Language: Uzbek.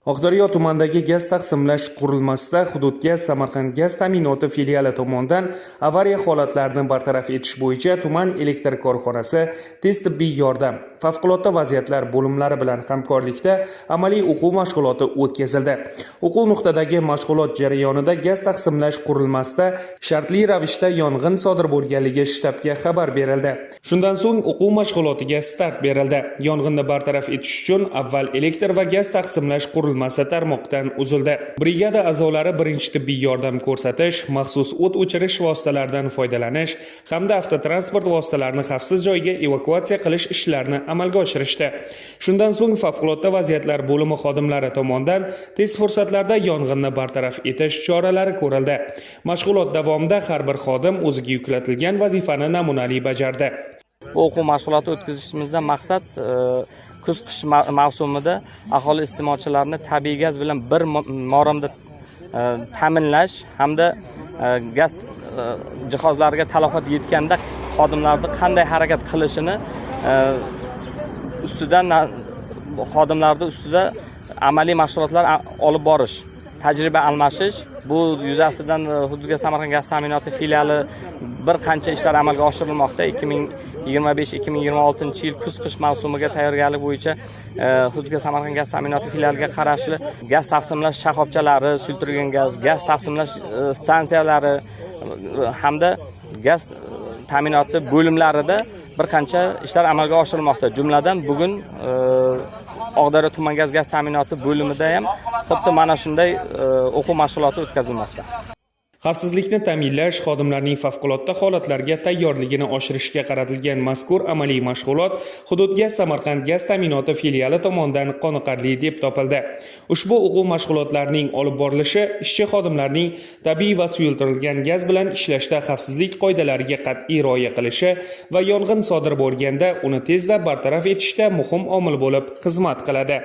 Oqdaryo tumanidagi gaz taqsimlash qurilmasida Hududgaz Samarqand gaz ta'minoti filiali tomonidan avariya holatlarini bartaraf etish bo'yicha tuman elektr korxonasi, tez tibbiy yordam, favqulodda vaziyatlar bo'limlari bilan hamkorlikda amaliy o'quv mashg'uloti o'tkazildi. O'quv nuqtadagi mashg'ulot jarayonida gaz taqsimlash qurilmasida shartli ravishda yong'in sodir bo'lganligi shtabga xabar berildi. Shundan so'ng o'quv mashg'ulotiga start berildi. Yong'inni bartaraf etish uchun avval elektr va gaz taqsimlash qurilmasi tarmoqdan uzildi. Brigada a'zolari birinchi tibbiy yordam ko'rsatish, maxsus o't o'chirish vositalaridan foydalanish hamda avtotransport vositalarini xavfsiz joyga evakuatsiya qilish ishlarini amalga oshirishdi. Shundan so'ng favqulodda vaziyatlar bo'limi xodimlari tomonidan tez fursatlarda yong'inni bartaraf etish choralari ko'rildi. Mashg'ulot davomida har bir xodim o'ziga yuklatilgan vazifani namunali bajardi. Bu o'quv mashg'uloti o'tkazishimizdan maqsad kuz qish mavsumida aholi iste'molchilarini tabiiy gaz bilan bir maromda ta'minlash hamda gaz jihozlariga talafot yetganda xodimlarni qanday harakat qilishini ustidan xodimlarni ustida amaliy mashg'ulotlar olib borish, tajriba almashish. Bu yuzasidan Hududgaz Samarqand gaz ta'minoti filiali bir qancha ishlar amalga oshirilmoqda. 2025-2026 yil kuz qish mavsumiga tayyorgarlik bo'yicha Hududgaz Samarqand gaz ta'minoti filialiga qarashli gaz taqsimlash shoxobchalari, suyultirilgan gaz, gaz taqsimlash stansiyalari hamda gaz ta'minoti bo'limlarida bir qancha ishlar amalga oshirilmoqda. Jumladan, bugun Oqdaryo tuman gaz ta'minoti bo'limida ham xuddi mana shunday o'quv mashg'uloti o'tkazilmoqda. Xavfsizlikni ta'minlash, xodimlarning favqulodda holatlarga tayyorligini oshirishga qaratilgan mazkur amaliy mashg'ulot Hududgaz Samarqand gaz ta'minoti filiali tomonidan qoniqarli deb topildi. Ushbu o'quv mashg'ulotlarining olib borilishi ishchi xodimlarning tabiiy va suyultirilgan gaz bilan ishlashda xavfsizlik qoidalariga qat'iy rioya qilishi va yong'in sodir bo'lganda uni tezda bartaraf etishda muhim omil bo'lib xizmat qiladi.